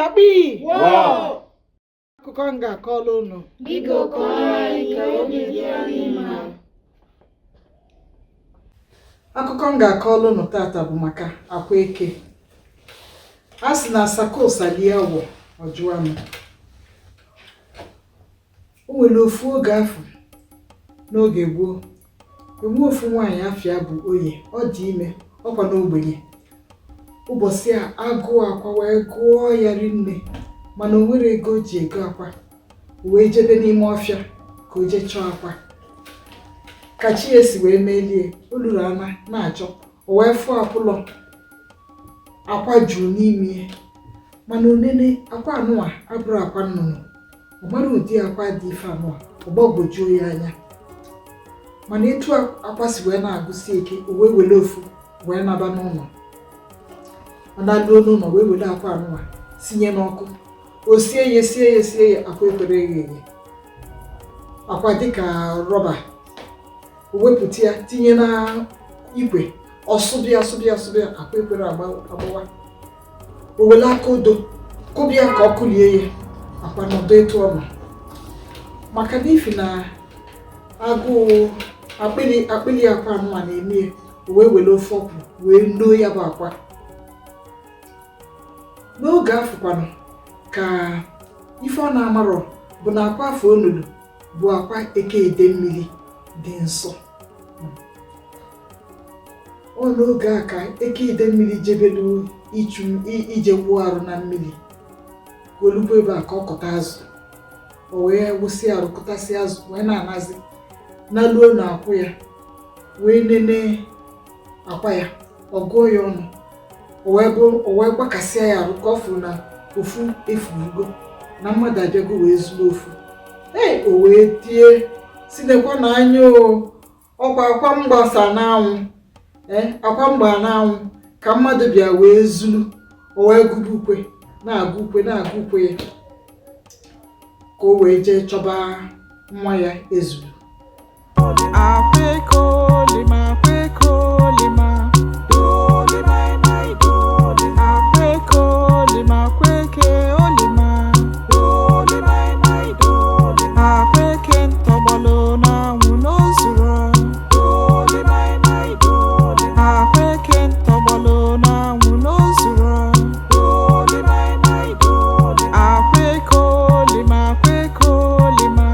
Chakpi! Woo! Akụkọ m ga-akọrọ unu. Biko kọọrọ anyị ka obi dị anyị mma. Akụkọ m ga-akọrọ unu tata bụ maka akwa eke. A sị na asaka lie awọ, ọ jụọ m. O nwere ofu oge afọ n'oge gboo, enwe ofu nwaanyị afa ya bụ Oye. Ọ dị ime, ọkwa n'ogbenye. Ụbọchị a agụụ akwa wee gụọ ya rinne, mana o nwere ego o ji ego akwa. O wee jebe n'ime ọfịa ka o jee chọọ akwa. Ka chi ya si wee melie, o luru ana na-achọ, o wee fụ akwụlọ akwa juru n'ime ya. Mana onene akwa anụwa abụrụ akwa nnụnụ, ọ mara ụdị akwa dị ife anụwa, ọ gbagwojuo ya anya. Mana etu akwa si wee na-agụsi ike, o wee were ofu wee naba n'ụlọ. Ọ na-alụo n'ụlọ wee were akwa anụwa sinye n'ọkụ. O sie ya, sie ya, sie ya, akwa ekwere eghe eghe, akwa dịka rọba. O wepụta ya tinye na ikwe, ọsụbịa sụbịa sụbịa, akwa ekwere agbawa. O were aka odo kụbịa ka ọ kụlie ya, akwa nọdụ etu ọ nọ. Maka n'ifi na agụụ akpịrị akpịrị akwa anụwa na-eme ya, o wee were ofe ọkwụrụ wee noo ya bụ akwa. N'oge afụkwanụ ka ife ọ na-amarọ bụ na akwa afọ onulu bụ akwa eke ide mmiri dị nsọ. Ọ n'oge a ka eke ide mmiri jebelu ịchụ ije wuo arụ na mmiri, ka olukwu ebe a ka ọ kọta azụ. O wee wụsị arụ, kọtasị azụ, wee na-anazi naluo na akwụ ya, wee nene akwa ya, ọ gụọ ya ọnụ. O wee bụ o wee gbakasịa ya arụ ka ọ fụrụ na ofu efurugo, na mmadụ abịago wee zuru ofu. Ee, o wee tie sinekwa na anya o ọkwa akwa mgbasa n'anwụ, ee, akwa mgba n'anwụ ka mmadụ bịa wee zuru. O wee gụba ukwe, na-agụ ukwe, na-agụ ukwe ya, ka o wee jee chọba nwa ya ezuru. Akwekolima, akwekolima, dolimaimai doli. Akwekolima, akweke olima, dolimaimai doli. Akweke ntọgbọlụ n'anwụ n'ozuro, dolimaimai doli. Akweke ntọgbọlụ n'anwụ n'ozuro, dolimaimai doli. Akwekolima, akwekolima,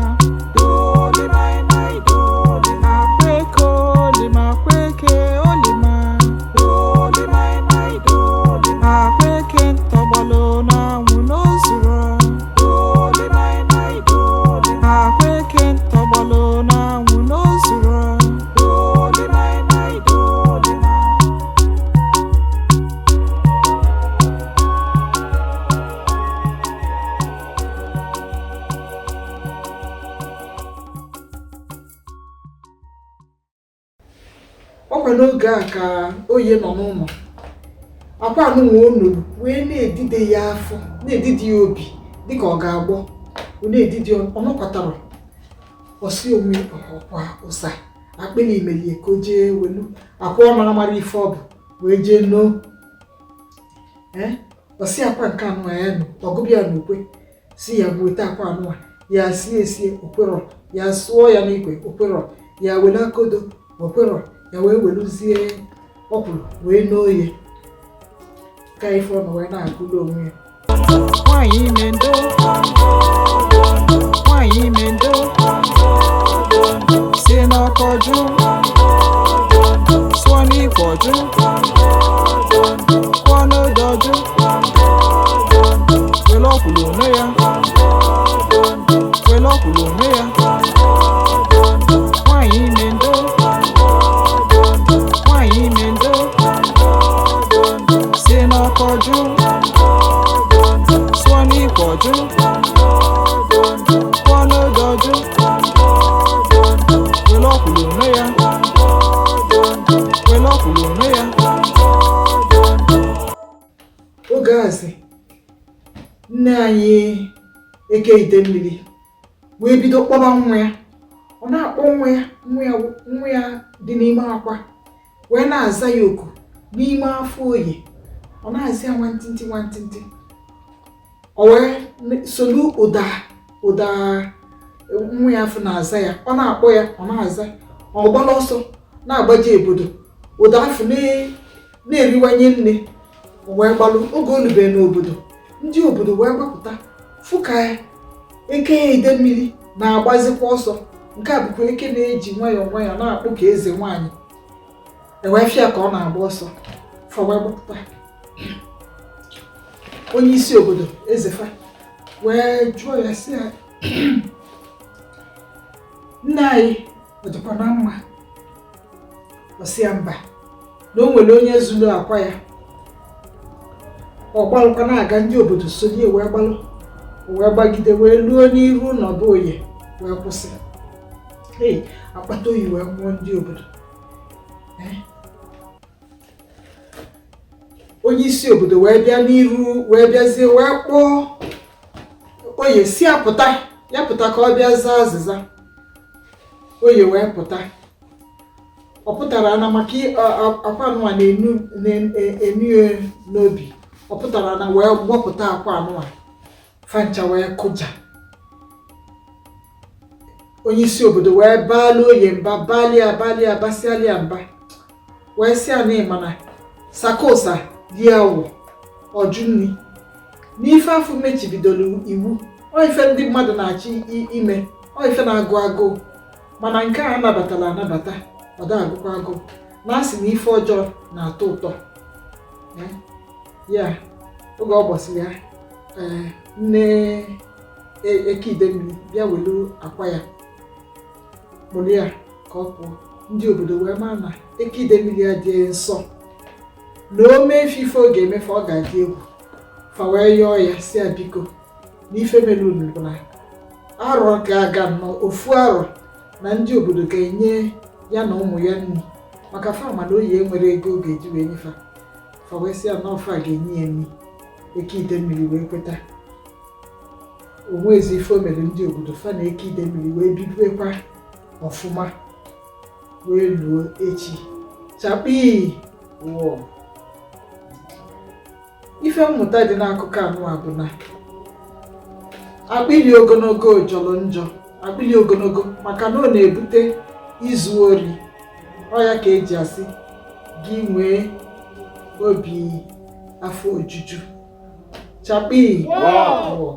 dolimaimai doli. Akwekolima, akweke olima, dolimaimai doli. Akweke ntọgbọlụ n'anwụ n'ozuro, dolimaimai doli. Akweke ntọgbọlụ n'anwụ n'ozuro, dolimaimai doli. Ọkwa n'oge a ka Oye nọ n'ụlọ, akwa anụnwa o nuru wee na-edide ya afọ, na-edide ya obi dịka ọ ga-agbọ. Ọ na-edide ya, ọ nọkwatara ọsị onwe ọkwa ụsa akpịrị imelie ka o jee welu akwa ọ na-amara ife ọ bụ wee jee noo. Ee, ọsị akwa nke anụnwa ya nụ, ọgụbịa n'ukwe si ya bụ weta akwa anụnwa, ya sie esie, okwerọ, ya sụọ ya n'ikwe, okwerọ, ya were akodo, okwerọ, ya wee weluzie ọkwụrụ wee noo ya, ka ife ọ nọ wee na-agụlụ onwe ya. Nwanyị ime ndo, nwanyị ime ndo, si n'ọkọ jụ, sụọ n'ikwe jụ, kwụọ n'odo jụ, were ọkwụrụ onwe ya, were ọkwụrụ onwe ya. Nwanyị ime ndo, nwanyị ime ndo, si n'ọkọ jụ, sụọ n'ikwe jụ, kwụọ n'odo jụ, were ọkwụrụ onwe ya, were ọkwụrụ onwe ya. Oge azi nne anyị eke ide mmiri wee bido kpọba nwa ya. Ọ na-akpọ nwa ya, nwa ya, nwa ya dị n'ime akwa wee na-aza ya oku n'ime afọ Oye. Ọ na-aza ya nwantịntị nwantịntị. O wee solu ụda ụda nwa ya afụ na-aza ya, ọ na-akpọ ya, ọ na-aza. Ọ gbala ọsọ na-agbaji obodo, ụda afụ na-eriwanye nne. O wee gbalụ. Oge o lubere n'obodo, ndị obodo wee gbapụta fụ ka eke ide mmiri na-agbazikwa ọsọ. Nke a bụkwa eke na-eji nwayọọ nwayọọ na-akpụ ka eze nwaanyị. Ewee fịa ka ọ na-agba ọsọ, fa wee gbapụta. Onye isi obodo, ezefa, wee jụọ ya sị ya, "Nna anyị, ọ dịkwa na mma?" Ọ sị ya mba, na o nwere onye zuru akwa ya. Ọ gbalụkwa na-aga, ndị obodo sonye wee gbalụ. O wee gbagide wee luo n'iru ụlọ be Oye wee kwụsị. Ei, akpata oyi wee nwụọ ndị obodo. Onye isi obodo wee bịa n'iru, wee bịazie wee kpọọ Oye si ya pụta, ya pụta ka ọ bịa zaa azịza. Oye wee pụta. Ọ pụtara na maka akwa anụnwa na-enu na-enu ya n'obi. Ọ pụtara na wee gbọpụta akwa anụnwa, fancha wee kụja. Onye isi obodo wee baala Oye mba, balia balia, basịalịa mba, wee sị ya na ịmana sakosa lie awọ ọjụ nri n'ife afọ mechibidoro iwu. Ọ ife ndị mmadụ na-achọ ime, ọ ife na-agụ agụụ, mana nke a anabatala anabata, ọ da agụkwa agụụ, na asị na ife ọjọọ na-atọ ụtọ. Ya oge ọ gbọsịrị ya, ee, nne eke idemmiri bịa welu akwa ya, kpụrụ ya ka ọ pụọ. Ndị obodo wee maa na eke idemmiri adịghị nsọ, na o mee ife ife ọ ga-emefe, ọ ga-adị egwu. Fa wee yọọ ya si ya biko, na ife mere unu bụ na arọ ga-aga nnọọ ofu arọ na ndị obodo ga-enye ya na ụmụ ya nri, maka fama na Oyi enwere ego ọ ga-eji wee nyefa. Fa wee sị ya na ọfa ga-enye ya nri. Eke idemmiri wee kweta. Onwezi ife o mere ndị obodo, fa na eke idemmiri wee bibiekwa ọfụma wee luo echi. Chakpii wụọ. Ife mmụta dị n'akụkọ anụ a bụ na akpịrị ogologo jọrọ njọ, akpịrị ogologo, maka na ọ na-ebute izu ori. Ọ ya ka eji asị gị nwee obi afọ ojuju. Chakpii wụọ.